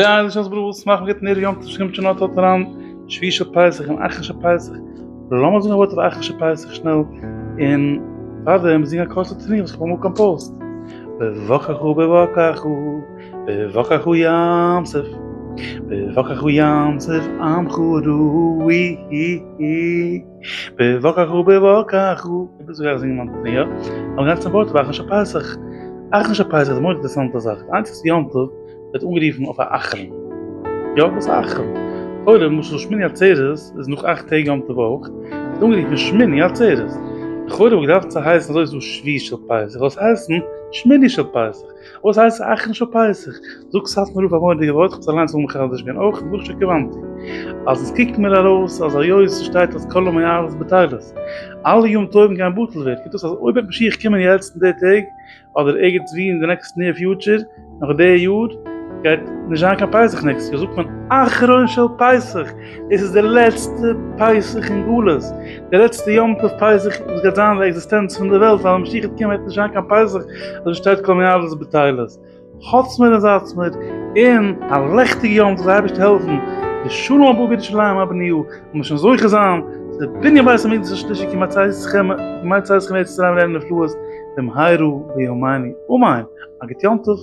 יא, דאס איז ברוך מאכן גוט נער יום טוב קומט שוין אט אט אריין שביעי של פסח און אחרון של פסח, לאמיר זאגן א ווארט אויף אחרון של פסח שנעל, און פארדעם זינג א קורצע תנועה וואס איך האב אמאל composed, בווכחו בווכחו בווכחו ים סוף בווכחו ים סוף עמך רואי בווכחו בווכחו, איך וויל זאגאר זינגען מיין תנועה, אבער גאנץ א ווארט אויף אחרון של פסח, אחרון של פסח איז א מורא'דיג אינטערעסאנטע זאך, די איינציגסטע יום טוב ווערט אנגערופן אויף א אחרון. יא, וואס א אחרון? תורה, למשל שמיני עצרת איז נאך אכט טעג יום טוב אויך, ווערט אנגערופן שמיני עצרת. לכאורה וואלט געדארפט צו הייסן אזוי איז דא שביעי של פסח, זאל עס הייסן שמיני של פסח. וואס הייסט אחרון של פסח? זאגט סאטמאר רב א מורא'דיגע ווארט, כ'האב עס אליינס אמאל מחדש געווען אויך, ברוך שכיוונתי. אז עס קוקט מיר ארויס אז היות ס'שטייט אז כל המועדות בטלות, אלע יום טובים גייען בטל ווערן, קומט אויס אז אויב וועט משיח קומען יעצט אין די טעג, אדער ערגעץ ווי אין די next near future, נאך די יאר, גייט נישט זיין קיין פסח נעקסט יאר, זאגט מען אחרון של פסח, דאס איז די לעצטע פסח אין גלות, די לעצטע יום טוב פסח וואס גייט זיין אין די עקזיסטענץ פון די וועלט, ווייל ווען משיח וועט קומען וועט נישט זיין קיין פסח, אזוי שטייט כל המועדות בטלות. האטס מיר און זייטס מיר אין א לעכטיגע יום טוב, זאל די אייבערשטער העלפן, די שלום הבא בירושלים הבנויה, זאל מען שוין זוכה זיין צו די בנין בית המקדש השלישי כימי צאתכם כימי צאתכם מארץ מצרים לראות נפלאות במהרה בימינו אמן, א גוט יום טוב.